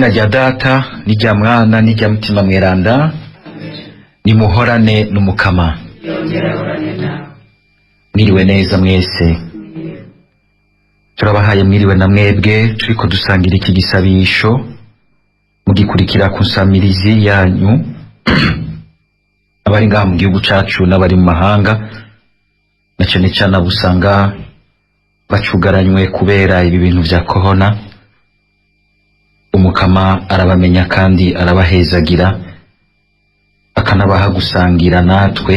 Izina rya Data n'irya Mwana n'irya Mutima Mweranda, nimuhorane n'Umukama. Mwiriwe neza mwese. Turabahaye mwiriwe na mwebwe turiko dusangira iki gisabisho, mugikurikira ku nsamirizi yanyu, abari ngaha mu gihugu cacu n'abari mu mahanga, na cane cane abo usanga bacugaranywe kubera ibi bintu vya corona. Umukama arabamenya kandi arabahezagira, akanabaha gusangira natwe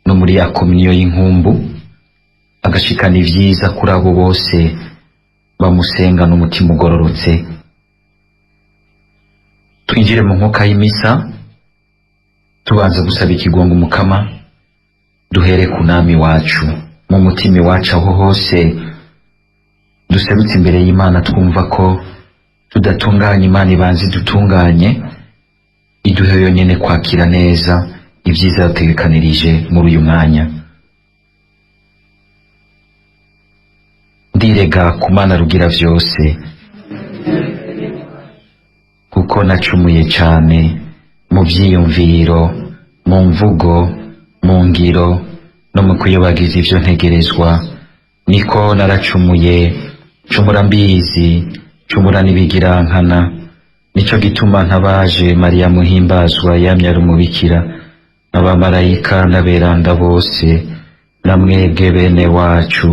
no muri ya komuniyo y'inkumbu, agashikana ivyiza kuri abo bose bamusenga n'umutima ugororotse. Twinjire mu nkuka y'imisa tubanza gusaba ikigongo Umukama. Duhere ku nami wacu mu mutima iwacu, aho hose duserutse imbere y'Imana twumva ko tudatunganye, Imana ibanze idutunganye, iduhe yonyene kwakira neza ibyiza yategekanirije muri uyu mwanya. Ndirega ku Mana Rugira vyose, kuko nacumuye cane mu vyiyumviro, mu mvugo, mu ngiro no mu kuyobagiza ivyo ntegerezwa. Niko naracumuye, cumura mbizi, cumura n'ibigirankana. Nico gituma ntabaje Mariya Muhimbazwa yamye ari umubikira, abamarayika n'aberanda bose, na mwebwe bene wacu,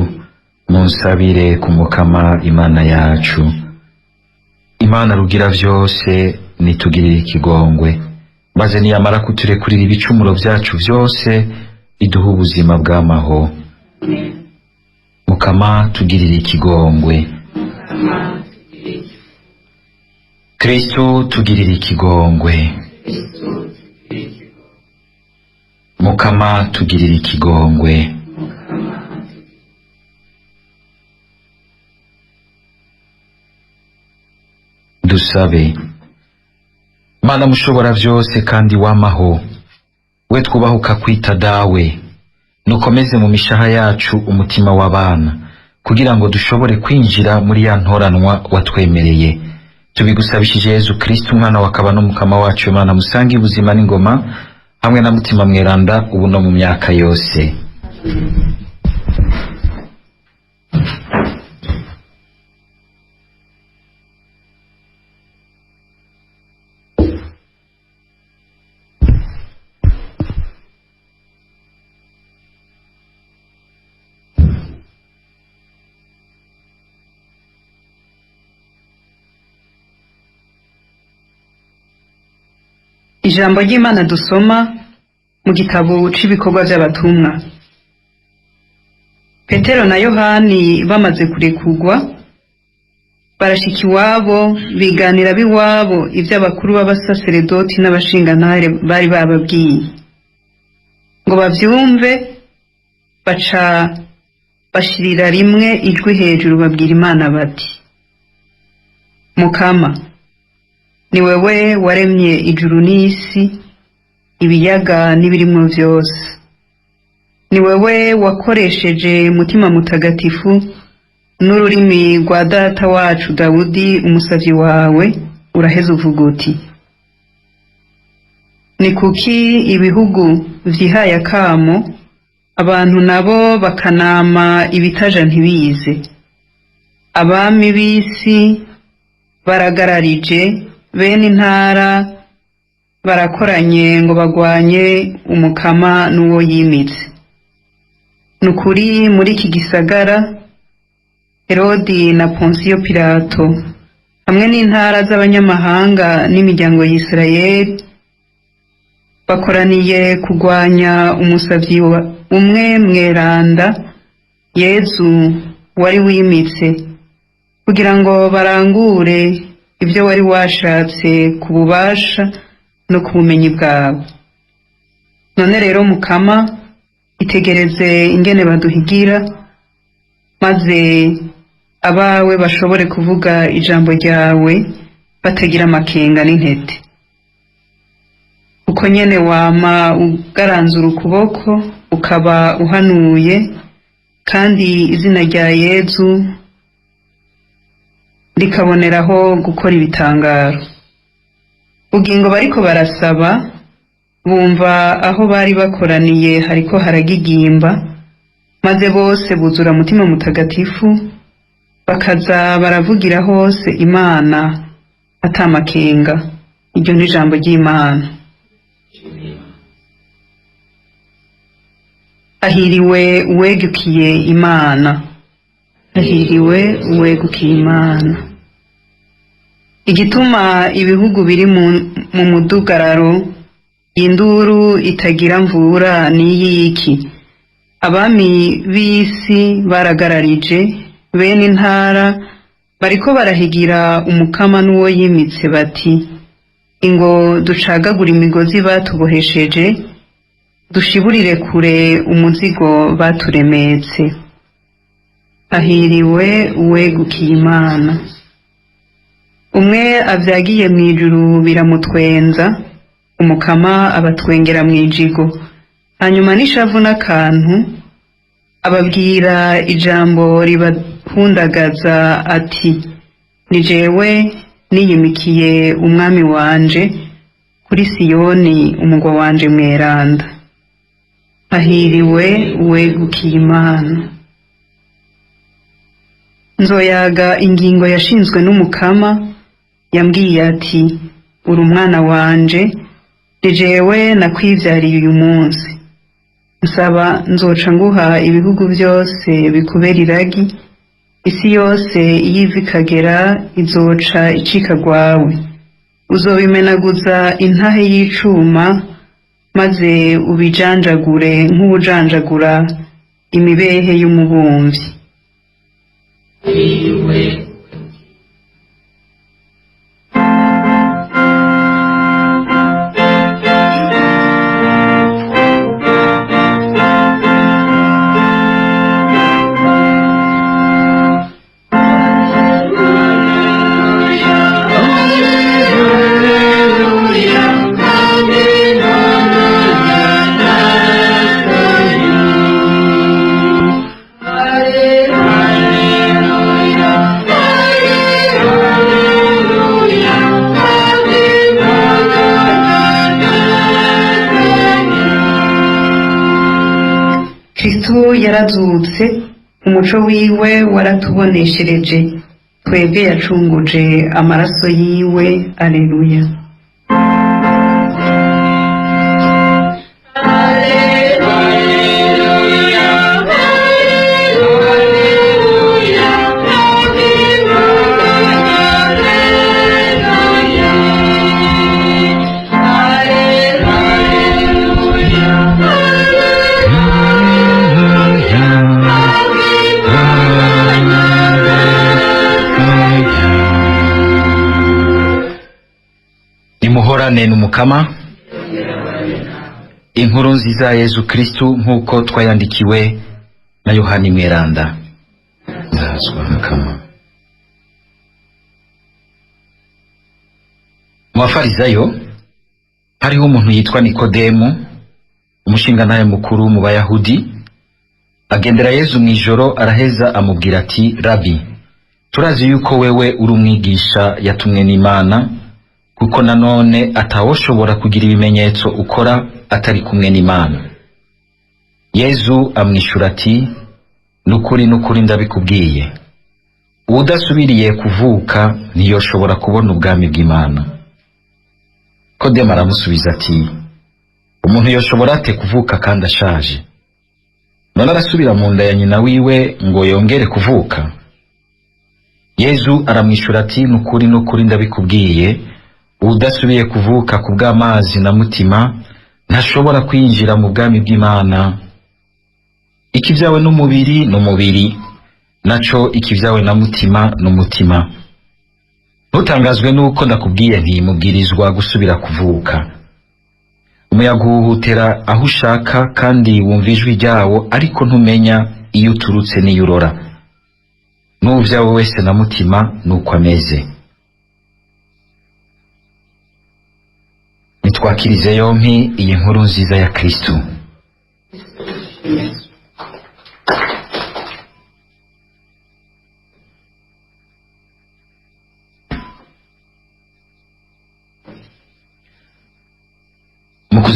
munsabire ku Mukama Imana yacu. Imana Rugira vyose nitugirire ikigongwe, maze niyamara kuturekurira ibicumuro vyacu vyose, iduhe ubuzima bw'amaho. Mukama tugirire ikigongwe. Kristo tugirire ikigongwe. Mukama tugirire ikigongwe. Dusabe. Mana mushobora vyose kandi wamaho, we twubahuka kwita dawe, nukomeze mu mishaha yacu umutima w'abana, kugira ngo dushobore kwinjira muri ya ntoranwa watwemereye. Tubigusabishije Yezu Kristo, umwana wakaba n'Umukama wacu. Imana musange ubuzima n'ingoma hamwe na Mutima Mweranda, ubu no mu myaka yose. Ijambo ry'Imana dusoma mu gitabo c'ibikorwa vy'abatumwa. Petero na Yohani bamaze kurekurwa, barashika iwabo, biganira b'iwabo ivy'abakuru b'abasaseredoti n'abashingantahe bari bababwiye. Ngo bavyumve, baca bashirira rimwe ijwi hejuru, babwira Imana bati: Mukama, ni wewe waremye ijuru n'isi, ibiyaga n'ibirimwo vyose. Ni wewe wakoresheje Mutima Mutagatifu n'ururimi rwa data wacu Dawudi umusavyi wawe, uraheza uvuga uti: Ni kuki ibihugu vyihaye akamo, abantu nabo bakanama ibitaja ntibize? Abami b'isi baragararije, bene intara barakoranye ngo bagwanye Umukama n'uwo yimitse. Nukuri muri iki gisagara Herodi na Ponsiyo Pilato hamwe n'intara z'abanyamahanga n'imiryango y'Isirayeli bakoraniye kugwanya umusavyi umwe mweranda Yezu wari wimitse, kugira ngo barangure ibyo wari washatse ku bubasha no ku bumenyi bwawe. None rero Mukama, itegereze ingene baduhigira, maze abawe bashobore kuvuga ijambo ryawe batagira amakenga n'intete. Uko nyene wama ugaranzura ukuboko ukaba uhanuye, kandi izina rya Yezu rikaboneraho gukora ibitangaro. Bugingo bariko barasaba, bumva aho bari bakoraniye hariko haragigimba, maze bose buzura Mutima Mutagatifu, bakaza baravugira hose Imana atamakenga. Iryo ni ijambo ry'Imana. Hahiriwe uwegukiye Imana. Hahiriwe uwegukiye Imana. Igituma ibihugu biri mu mudugararo, induru itagira mvura n'iyiki? Abami b'isi baragararije, bene intara bariko barahigira umukama n'uwo yimitse bati: ingo ducagagura imigozi batubohesheje, dushiburire kure umuzigo baturemetse. Hahiriwe uwegukiye Imana. Umwe avyagiye mw'ijuru biramutwenza, umukama abatwengera mw'ijigo. Hanyuma n'ishavu n'akantu ababwira ijambo ribahundagaza ati: ni jewe niyimikiye umwami wanje kuri Siyoni, umugwa wanje mweranda. Hahiriwe uwegukiye Imana. Nzoyaga ingingo yashinzwe n'umukama, yambwiye ati: uri umwana wanje, ni jewe nakwivyariye uyu munsi. Nsaba nzoca nguha ibihugu byose bikubera iragi, isi yose iyo iva ikagera izoca icika rwawe. Uzobimenaguza intahe y'icuma, maze ubijanjagure nk'ubujanjagura imibehe y'umubumvyi. Kristo yarazutse, umuco wiwe waratuboneshereje, twebwe yacunguje amaraso yiwe. Aleluya. Nimuhorane n'umukama. Inkuru nziza ya Yezu Kristu nk'uko twayandikiwe na Yohani Mweranda. Ndazwa mukama. Mu bafarizayo hariho umuntu yitwa Nikodemu, umushingantahe mukuru mu Bayahudi. Agendera Yezu mw'ijoro, araheza amubwira ati: Rabi, turazi yuko wewe uri umwigisha yatumwe n'Imana, kuko nanone atawoshobora kugira ibimenyetso ukora atari kumwe n'Imana. Yezu amwishura ati: nukuri nukuri ndabikubwiye, uwudasubiriye kuvuka ntiyoshobora kubona ubwami bw'Imana. Nikodemu aramusubiza ati: umuntu yoshobora ate kuvuka kandi ashaje? None arasubira mu nda ya nyina wiwe ngo yongere kuvuka? Yezu aramwishura ati: nukuri nukuri ndabikubwiye, uwudasubiye kuvuka ku bw'amazi na mutima ntashobora kwinjira mu bwami bw'Imana. Ikivyawe n'umubiri n'umubiri, naco ikivyawe na mutima n'umutima. Ntutangazwe nuko ndakubwiye nti mubwirizwa gusubira kuvuka. Umuyaga uhuhutera aho ushaka kandi wumva ijwi ryawo, ariko ntumenya iyo uturutse n'iyo urora. N'uwuvyawe wese na mutima nuko ameze. Nitwakirize yompi iyi nkuru nziza ya Kristu.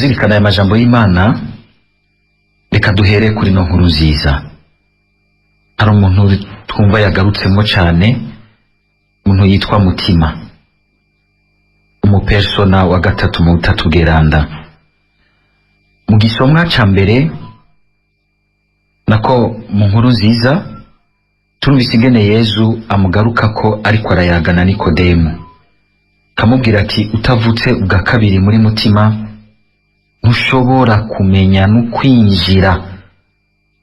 Kuzirikana aya majambo y'Imana, reka duhere kuri no nkuru nziza. Hari umuntu twumva yagarutsemo cyane, umuntu yitwa Mutima, umupersona wa gatatu mu Butatu Bweranda. Mu gisomwa ca mbere, nako mu nkuru nziza, turumvise ingene Yezu amugarukako ariko arayagana Nikodemu, kamubwira ati utavutse ubwa kabiri muri mutima ntushobora kumenya no kwinjira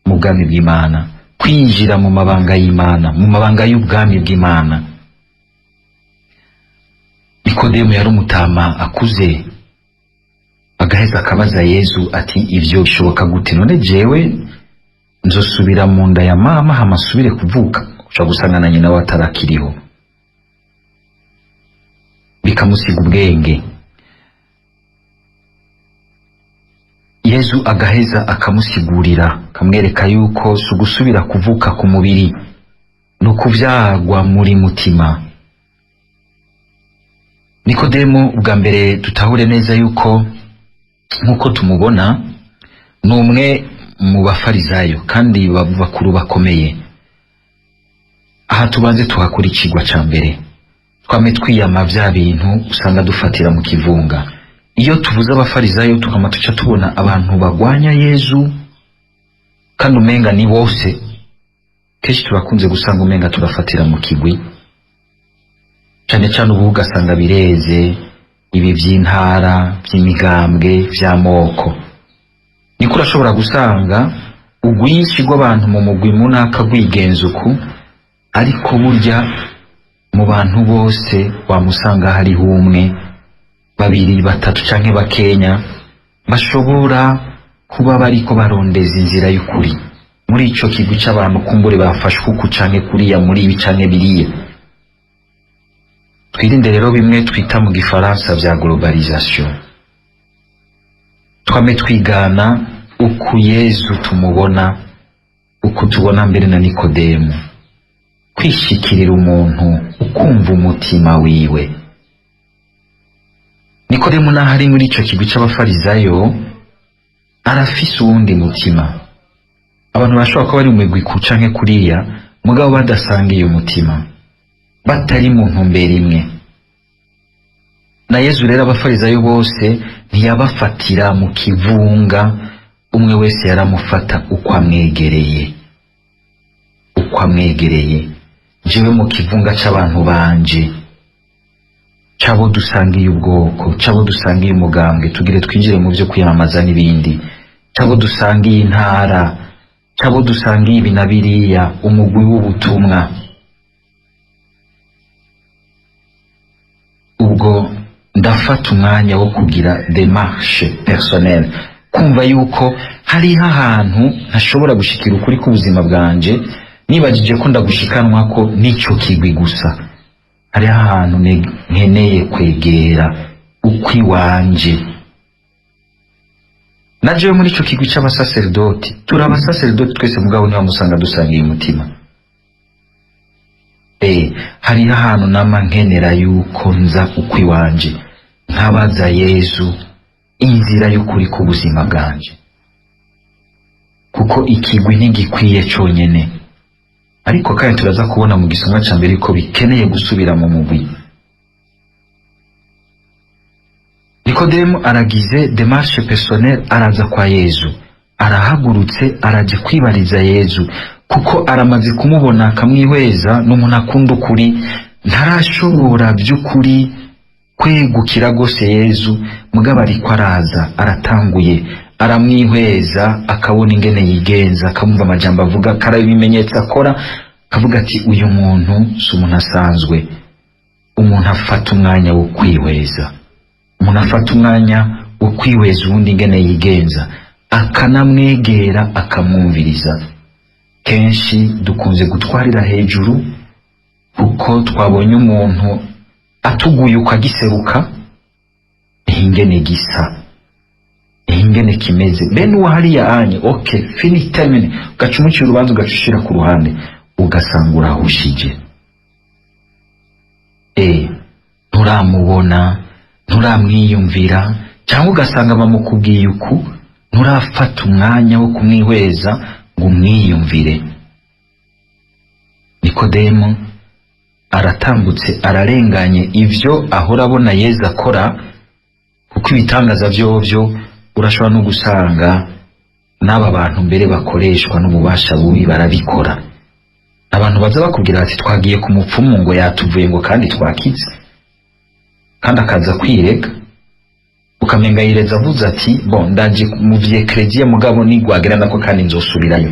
mu bwami bw'Imana, kwinjira mu mabanga y'Imana, mu mabanga y'ubwami bw'Imana. Nikodemu yari umutama akuze, agaheza akabaza Yezu ati ivyo bishoboka gute? None jewe nzosubira mu nda ya mama hama nsubire kuvuka? Ushobora gusanga na nyina we atarakiriho, bikamusiga ubwenge. Yezu agaheza akamusigurira, akamwereka yuko si ugusubira kuvuka ku mubiri, ni ukuvyagwa muri mutima. Nikodemu ubwa mbere dutahure neza yuko nk'uko tumubona ni umwe mu bafarizayo kandi bakuru bakomeye. Aha tubanze tuhakora icigwa ca mbere, twame twiyama vya bintu usanga dufatira mu kivunga. Iyo tuvuze abafarizayo tukama tuca tubona abantu bagwanya Yezu kandi umenga ni bose. Kenshi turakunze gusanga umenga turafatira mu kigwi, cane cane ubu ugasanga bireze ibi vy'intara, vy'imigambwe, vy'amoko. Niko urashobora gusanga ugwinshi rw'abantu mu mugwi munaka rwigenza uku, ariko burya mu bantu bose wamusanga hariho umwe, babiri, batatu canke bakenya bashobora kuba bariko barondeza inzira y'ukuri muri ico kigwi c'abantu, kumbure bafashwe uku canke kuriya, muri ibi canke biriya. Twirinde rero bimwe twita mu gifaransa vya globalisation. Twame twigana uku Yezu tumubona, uku tubona mbere na Nikodemu, kwishikirira umuntu ukumva umutima wiwe. Nikodemu naho ari muri ico kigwi c'abafarizayo arafise uwundi mutima. Abantu bashobora kuba bari mu migwi ku canke kuriya, mugabo badasangiye umutima, batari mu ntumbero imwe. Na Yezu rero abafarizayo bose ntiyabafatira mu kivunga, umwe wese yaramufata uko amwegereye, uko amwegereye. Jewe mu kivunga c'abantu banje, c'abo dusangiye ubwoko, c'abo dusangiye umugambwe, tugire twinjire mu vyo kwiyamamaza n'ibindi, c'abo dusangiye intara, c'abo dusangiye ibi na biriya, umugwi w'ubutumwa. Ubwo ndafata umwanya wo kugira démarche personnelle, kumva yuko hariho ahantu ntashobora gushikira ukuri k'ubuzima bwanje, nibajije ko ndagushikanwa ko n'ico kigwi gusa. Hariho ahantu nkeneye kwegera ukwiwanje. Na jewe muri ico kigwi c'abasaserdoti, turi abasaserdoti twese, mugabo ntiwamusanga dusangiye umutima. Hariho ahantu nama nkenera yuko nza ukwiwanje, nkabaza Yezu inzira y'ukuri k'ubuzima bwanje, kuko ikigwi ntigikwiye conyene. Ariko kandi turaza kubona mu gisomwa ca mbere ko bikeneye gusubira mu mugwi. Nikodemu aragize démarche personnelle, araza kwa Yezu, arahagurutse araje kwibariza Yezu, kuko aramaze kumubona akamwihweza, n'umuntu akunda ukuri, ntarashobora by'ukuri kwegukira gose Yezu, mugabo ariko araza, aratanguye, aramwihweza, akabona ingene yigenza, akamumva amajambo avuga, akaraba ibimenyetso akora, akavuga ati uyu muntu si umuntu asanzwe. Umuntu afata umwanya wo kwihweza, umuntu afata umwanya wo kwihweza uwundi ingene yigenza, akanamwegera, akamwumviriza. Kenshi dukunze gutwarira hejuru kuko twabonye umuntu atuguye ukagiseruka, ingene gisa, ingene kimeze, bene uwo hariya anye, okay, fini termine, ugaca umucira urubanza, ugaca ushira ku ruhande, ugasanga urahushije. Nturamubona, nturamwiyumvira, Cyangwa ugasanga bamukubwiye uku, nturafata umwanya wo kumwihweza ngo umwiyumvire. Nikodemu aratambutse, ararenganye ivyo ahora abona Yezu akora, kuko ibitangaza vyovyo urashobora no gusanga n'aba bantu mbere bakoreshwa n'ububasha bubi barabikora. Abantu baza bakubwira bati twagiye ku mupfumu ngo yatuvuye ngo kandi twakize, kandi akaza kwirega, ukamenga yireza avuze ati bon, ndaje mu vy'ekereziya, mugabo nigwagera nako kandi nzosubirayo.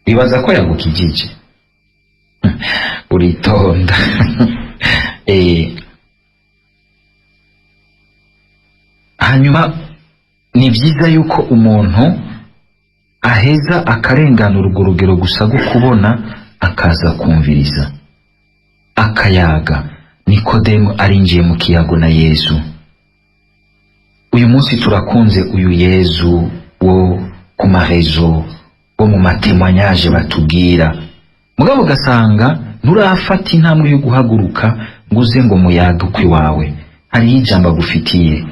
Bibaza ko yagukijije, uritonda. Hanyuma ni byiza yuko umuntu aheza akarengana urwo rugero gusa rwo kubona, akaza kumviriza, akayaga. Nikodemu arinjiye mu kiyago na Yezu. Uyu munsi turakunze uyu Yezu wo ku marezo, wo mu ma témoignage batubwira, mugabo ugasanga nturafata intambwe yo guhaguruka ngo uze ngo muyage ukwiwawe. Hariho ijambo agufitiye,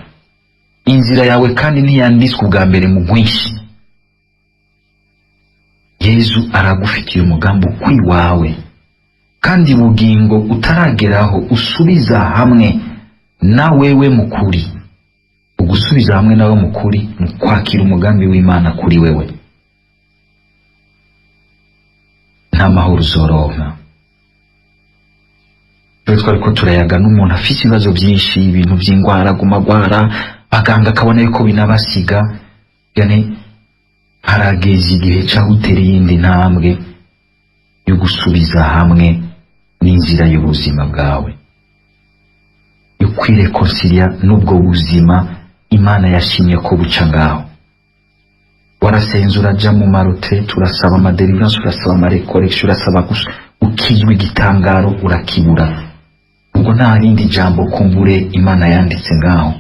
inzira yawe kandi ntiyanditswe ubwa mbere mu rwinshi. Yezu aragufitiye umugambi ukwiwawe, kandi bugingo utarageraho usubiza hamwe na wewe mukuri. Ugusubiza hamwe nawe mukuri mu kwakira umugambi w'Imana kuri wewe, nta mahoro uzoronka. Rero twariko turayaga n'umuntu afise ibibazo byinshi, ibintu by'ingwara, aguma agwara, abaganga akabona yuko binabasiga. Yani harageze igihe c'aho utera iyindi ntambwe yo gusubiza hamwe n'inzira y'ubuzima bwawe, yo kwirekonsilia n'ubwo buzima Imana yashimye ko buca ngaho. Warasenze, uraja mu ma retraite, urasaba ama délivrance, urasaba ama recollection, urasaba ukizwa igitangaro, urakibura. Ubwo nta rindi jambo kumbure Imana yanditse ngaho.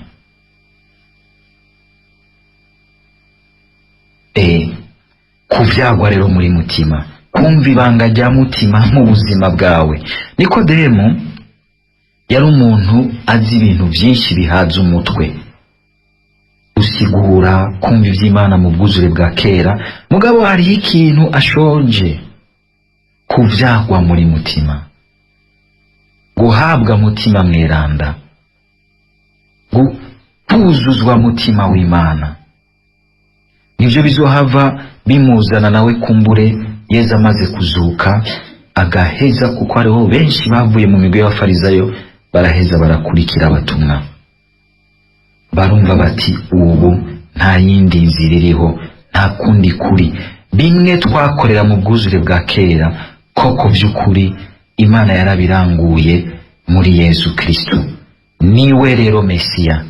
Kuvyagwa rero muri mutima, kumva ibanga rya mutima mu buzima bwawe. Nikodemu yari umuntu azi ibintu byinshi bihaza umutwe, gusigura, kumva ivy'Imana mu bwuzure bwa kera, mugabo hariho ikintu ashonje: kuvyagwa muri mutima, guhabwa mutima mweranda, kuzuzwa mutima w'Imana. Nivyo bizohava bimuzana nawe kumbure Yezu amaze kuzuka agaheza, kuko hariho benshi bavuye mu migwi y'abafarizayo baraheza barakurikira abatumwa, barumva bati ubu nta yindi nzira iriho, nta kundi kuri bimwe twakorera mu bwuzure bwa kera. Koko vy'ukuri Imana yarabiranguye muri Yezu Kristo, niwe rero Mesiya,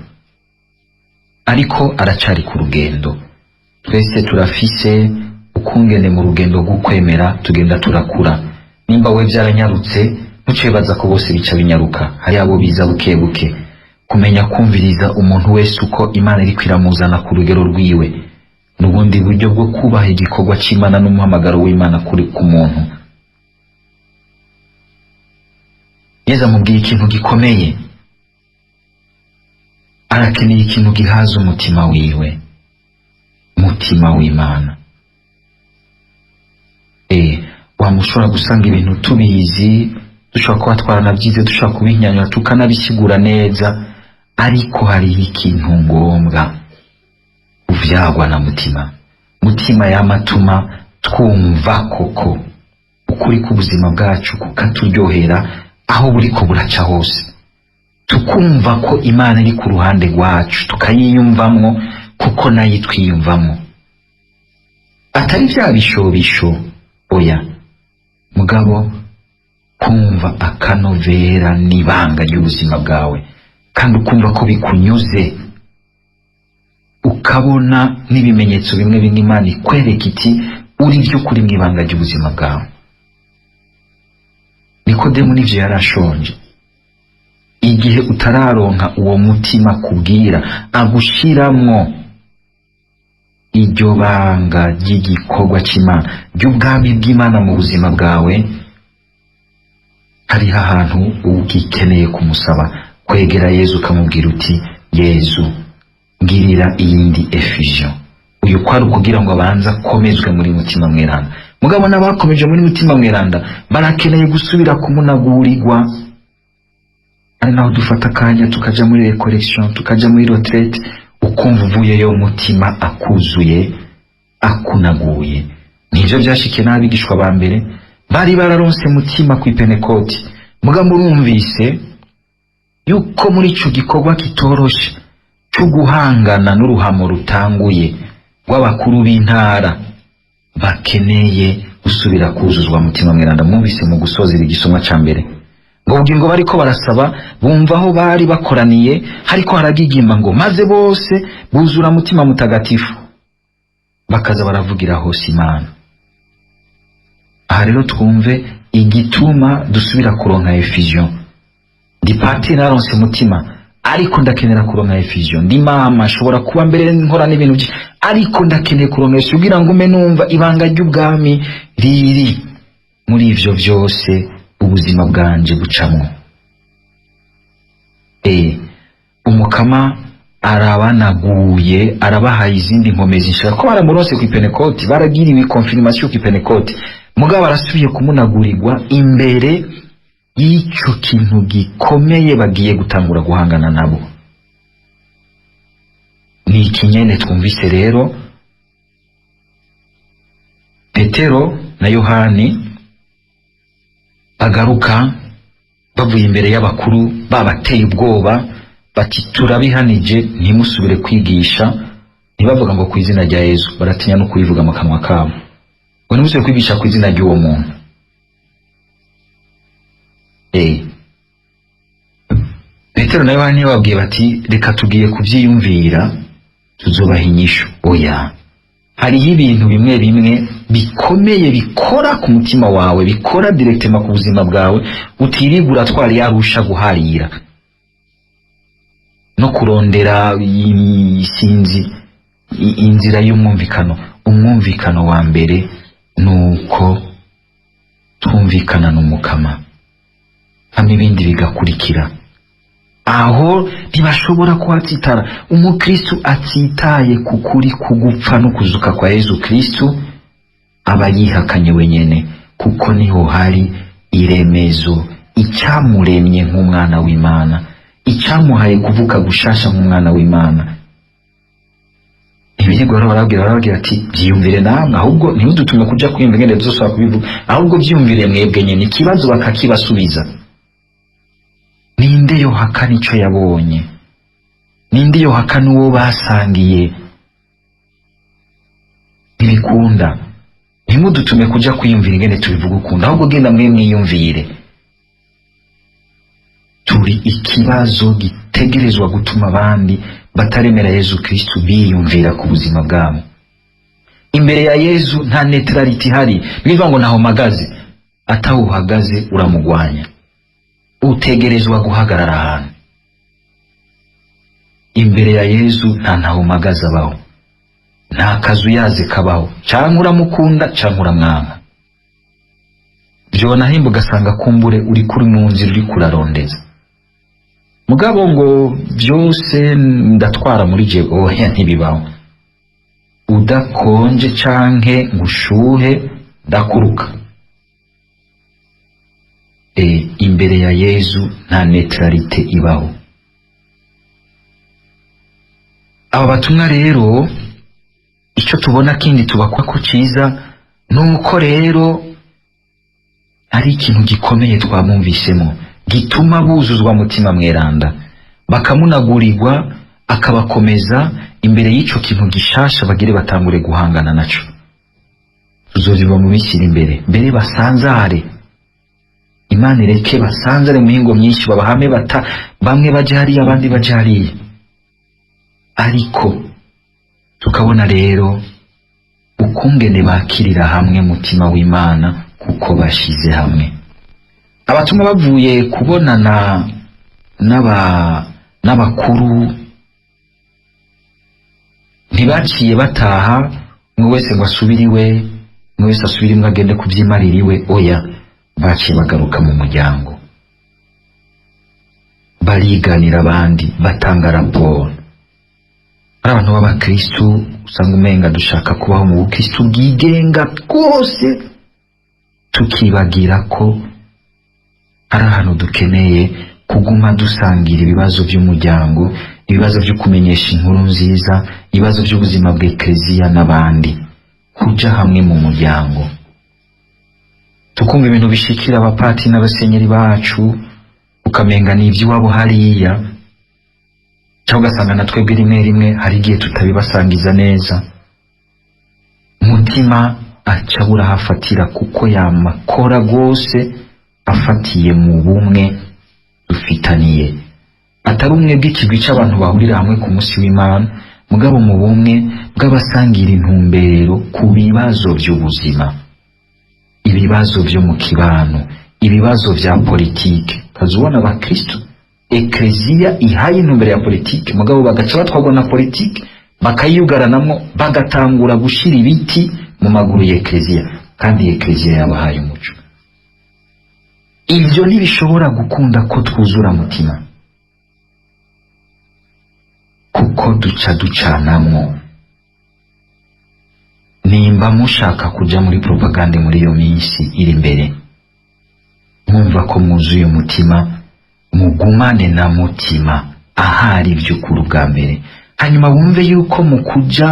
ariko aracari ku rugendo. Twese turafise ukungene mu rugendo rw'ukwemera tugenda turakura. Nimba we byaranyarutse, ntucebaza ko bose bica binyaruka. Hari abo biza buke buke. Kumenya kumviriza umuntu wese uko Imana iriko iramuzana ku rugero rwiwe, n'ubundi buryo bwo kubaha igikorwa c'Imana n'umuhamagaro w'Imana kuri ku muntu. Yezu amubwiye ikintu gikomeye, arakeneye ikintu gihaza umutima wiwe, mutima w'Imana. Wamushobora gusanga ibintu tubizi, dushobora kuba twaranavyize, dushobora kubinyanyura tukanabisigura neza, ariko hariho ikintu ngombwa: kuvyagwa na mutima. Mutima yamatuma twumva koko ukuri k'ubuzima bwacu kukaturyohera aho buriko buraca hose, tukumva ko Imana iri ku ruhande rwacu, tukayiyumvamwo kuko nayo itwiyumvamwo, atari vya bishobisho, oya, mugabo kumva akanovera n'ibanga ry'ubuzima bwawe, kandi ukumva ko bikunyuze, ukabona n'ibimenyetso bimwe bimwe Imana ikwereka iti uri by'ukuri mu ibanga ry'ubuzima bwawe. Nikodemu nivyo yarashonje. Igihe utararonka uwo mutima kubwira agushiramwo iryo banga ry'igikorwa c'Imana, ry'ubwami bw'Imana mu buzima bwawe, hariho ahantu ugikeneye kumusaba kwegera Yezu ukamubwira uti Yezu, ngirira iyindi effusion. Uyu kwari ukugira ngo abanze akomezwe muri Mutima Mweranda. Mugabo n'abakomeje muri Mutima Mweranda barakeneye gusubira kumunagurirwa. Ari naho dufata akanya tukaja muri recollection, tukaja muri retraite, ukumva uvuyeyo umutima akuzuye, akunaguye. Nivyo vyashikiye n'abigishwa ba mbere bari bararonse Mutima ku Ipentekoti. Mugabo murumvise yuko muri ico gikorwa kitoroshe co guhangana n'uruhamo rutanguye rw'abakuru b'intara, bakeneye gusubira kuzuzwa Mutima Mweranda. Mwumvise mu gusozera igisomwa ca mbere ngo ubugingo bariko barasaba, bumva aho bari bakoraniye hariko haragigimba, ngo maze bose buzura Mutima Mutagatifu, bakaza baravugira hose Imana. Aha rero twumve igituma dusubira kuronka effusion. Ndi patiri, naronse Mutima, ariko ndakenera kuronka effusion. Ndi mama, nshobora kuba mbere nkora n'ibintu byinshi, ariko ndakeneye kuronka effusion kugira ngo ume numva ibanga ry'ubwami riri muri ivyo vyose ubuzima bwanje bucamwo. Umukama arabanaguye, arabahaye izindi nkomezi nshaka ko baramuronse ku Ipentekoti, baragiriwe confirmation ku Ipentekoti, mugabo barasubiye kumunagurirwa imbere y'ico kintu gikomeye bagiye gutangura guhangana nabo. Ni ikinyene twumvise rero Petero na Yohani bagaruka bavuye imbere y'abakuru babateye ubwoba, bati turabihanije, ntimusubire kwigisha. Ntibavuga ngo ku izina rya Yezu, baratinya no kubivuga mu kanwa kabo, ngo ntimusubire kwigisha ku izina ry'uwo muntu. Petero na Yohani babwiye bati reka tugiye kuvyiyumvira, tuzubaha inyishu. Oya, hariho ibintu bimwe bimwe bikomeye bikora ku mutima wawe, bikora directement ku buzima bwawe, utirigura twari yarusha guharira no kurondera isinzi inzira y'umwumvikano. Umwumvikano wa mbere nuko twumvikana n'Umukama, hamwe ibindi bigakurikira. Aho ntibashobora kuhatsitara. Umukristu atsitaye ku kuri kugupfa no kuzuka kwa Yezu Kristu aba yihakanye wenyene, kuko niho hari iremezo, icyamuremye nk'umwana w'Imana, icyamuhaye kuvuka gushasha nk'umwana w'Imana. Ibirego rero barababwira ati byiyumvire namwe, ahubwo ntimudutume kuja kwiyumva ingene tuzosubira kubivuga, ahubwo byiyumvire mwebwe nyene. Ikibazo bakakibasubiza. Ninde yohakana ico yabonye? Ninde yohakana uwo basangiye? Ntibikunda. Ntimudutume kuja kwiyumvira ingene tubivuga ukunda, ahubwo genda mwe mwiyumvire. Turi ikibazo gitegerezwa gutuma abandi bataremera Yezu Kristu biyumvira ku buzima bwabo. Imbere ya Yezu nta neutrality ihari. Bivuga ngo ntaho mpagaze, ataho uhagaze uramugwanya. Utegerezwa guhagarara ahantu. Imbere ya Yezu nta ntaho mpagaze abaho, nta kazu yaze kabaho. Canke uramukunda canke uramwanka. Vyonahimba ugasanga kumbure uri kuri mu nzira uri kurarondeza, mugabo ngo vyose ndatwara muri je, oya, ntibibaho. Udakonje canke ngo ushuhe, ndakuruka. Imbere ya Yezu nta neutralite ibaho. Aba batumwa rero icyo tubona kindi tubakwa ko ciza nuko rero ari ikintu gikomeye twamwumvisemo gituma buzuzwa Mutima Mweranda, bakamunagurirwa, akabakomeza imbere y'ico kintu gishasha bagire batangure guhangana naco. Tuzobiva mu minsi iri imbere, mbere basanzare, Imana ireke basanzare mu mihingo myinshi, babahame bata, bamwe baje hariya abandi baje hariya. Ariko tukabona rero ukungene bakirira hamwe Mutima w'Imana, kuko bashize hamwe. Abatumwa bavuye kubonana n'abakuru ntibaciye bataha umwe wese ngo asubire iwe, umwe wese asubire imwe agende kubyimarira iwe. Oya, baciye bagaruka mu muryango. Bariganira abandi, batanga raporo. Hari abantu b'abakristu usanga umenga dushaka kubaho mu bukristu bwigenga bwose, tukibagira ko hari ahantu dukeneye kuguma dusangira ibibazo by'umuryango, ibibazo byo kumenyesha inkuru nziza, ibibazo by'ubuzima bw'ekleziya n'abandi, kuja hamwe mu muryango, tukumva ibintu bishikira abapatiri n'abasenyeri bacu, ukamenga ni iby'iwabo hariya, cyangwa ugasanga na twebwe rimwe rimwe hari igihe tutabibasangiza neza. Mutima aca abura aho afatira, kuko yamakora rwose afatiye mu bumwe dufitaniye, atari ubumwe bw'ikigwi c'abantu bahurira hamwe ku munsi w'Imana, mugabo mu bumwe bw'abasangira intumbero ku bibazo by'ubuzima, ibibazo byo mu kibano, ibibazo vya politike. Ukazubona abakristo ekleziya ihaye intumbero ya politike, mugabo bagaca batwarwa na politike, bakayugaranamwo, bagatangura gushira ibiti mu maguru ya ekleziya, kandi ekleziya yabahaye umuco. Ibyo ntibishobora gukunda ko twuzura mutima, kuko duca ducanamwo. Nimba mushaka kuja muri propagande muri iyo minsi iri imbere, mwumva ko mwuzuye umutima, mugumane na mutima ahari iby'ukuri ubwa mbere, hanyuma wumve yuko mu kuja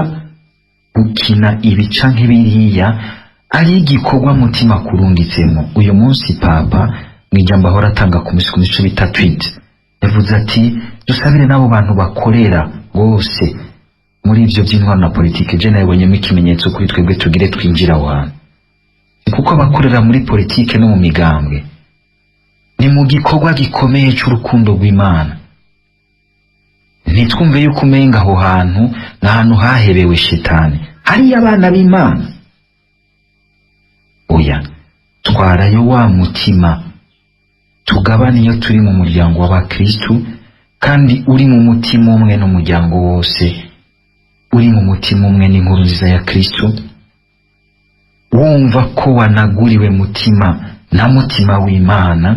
gukina ibi canke biriya ari igikorwa mutima kurungitsemo. Uyu munsi Papa mu ijambo ahora atanga ku munsi ku munsi bita tweet yavuze ati: "Dusabire n'abo bantu bakorera bose muri ivyo by'intwaro na politike." Je nabibonyemo ikimenyetso kuri twebwe tugire twinjira aho hantu, kuko abakorera muri politike no mu migambwe ni mu gikorwa gikomeye c'urukundo rw'Imana. Ntitwumve yuko umenga aho hantu ni ahantu hahebewe shetani, hariyo abana b'Imana. Oya, twarayo wa mutima tugabane iyo turi mu muryango w'abakristu, kandi uri mu mutima umwe n'umuryango wose uri mu mutima umwe n'inkuru nziza ya Kristu, wumva ko wanaguriwe mutima na mutima w'Imana,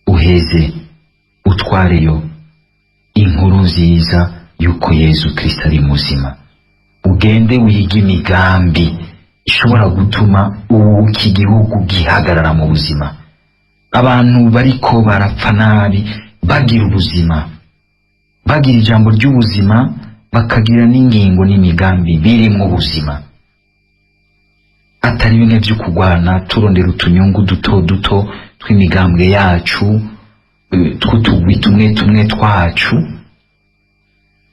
uheze utwareyo inkuru nziza yuko Yezu Kristo ari muzima. Ugende wige imigambi ishobora gutuma ubu iki gihugu gihagarara mu buzima, abantu bariko barapfa nabi bagira ubuzima, bagira ijambo ry'ubuzima, bakagira n'ingingo n'imigambi birimwo ubuzima, atari bimwe byo kurwana turondera utunyungu duto duto tw'imigambwe yacu, tw'utugwi tumwe tumwe twacu.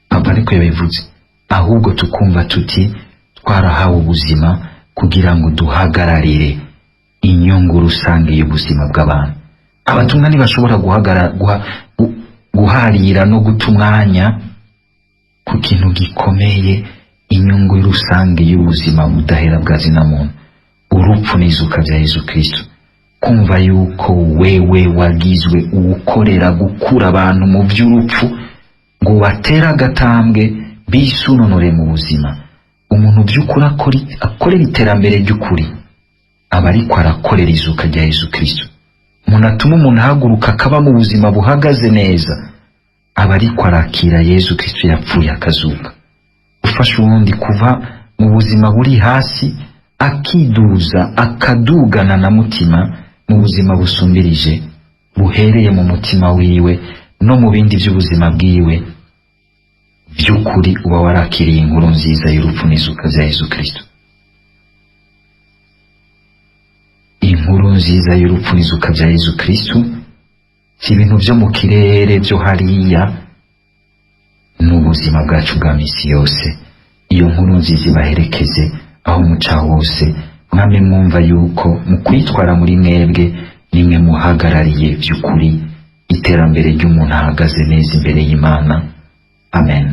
Papa ariko yabivuze, ahubwo tukumva tuti twarahawe ubuzima kugira ngo duhagararire inyungu rusange y'ubuzima bw'abantu. Abatumwa ntibashobora guharira no guta umwanya ku kintu gikomeye, inyungu rusange y'ubuzima budahera bwa zina muntu, urupfu n'izuka bya Yezu Kristo. Kumva yuko wewe wagizwe uwukorera gukura abantu mu by'urupfu ngo batere agatambwe bisunonore mu buzima. Umuntu by'ukuri akorera iterambere ry'ukuri aba ariko arakorera izuka rya Yezu Kristo. Umuntu atuma umuntu ahaguruka akaba mu buzima buhagaze neza aba ariko arakira Yezu Kristo yapfuye akazuka. Ufasha uwundi kuva mu buzima buri hasi akiduza akadugana na mutima mu buzima busumbirije buhereye mu mutima wiwe no mu bindi by'ubuzima bwiwe, by'ukuri uba warakiriye inkuru nziza y'urupfu n'izuka bya Yezu Kristo. Inkuru nziza y'urupfu n'izuka bya Yezu Kristo si ibintu byo mu kirere byo hariya, ni ubuzima bwacu bwa misi yose. Iyo nkuru nziza ibaherekeze aho muca hose, mwame mwumva yuko mu kwitwara muri mwebwe nimwe muhagarariye by'ukuri iterambere ry'umuntu ahagaze neza imbere y'Imana. Amen.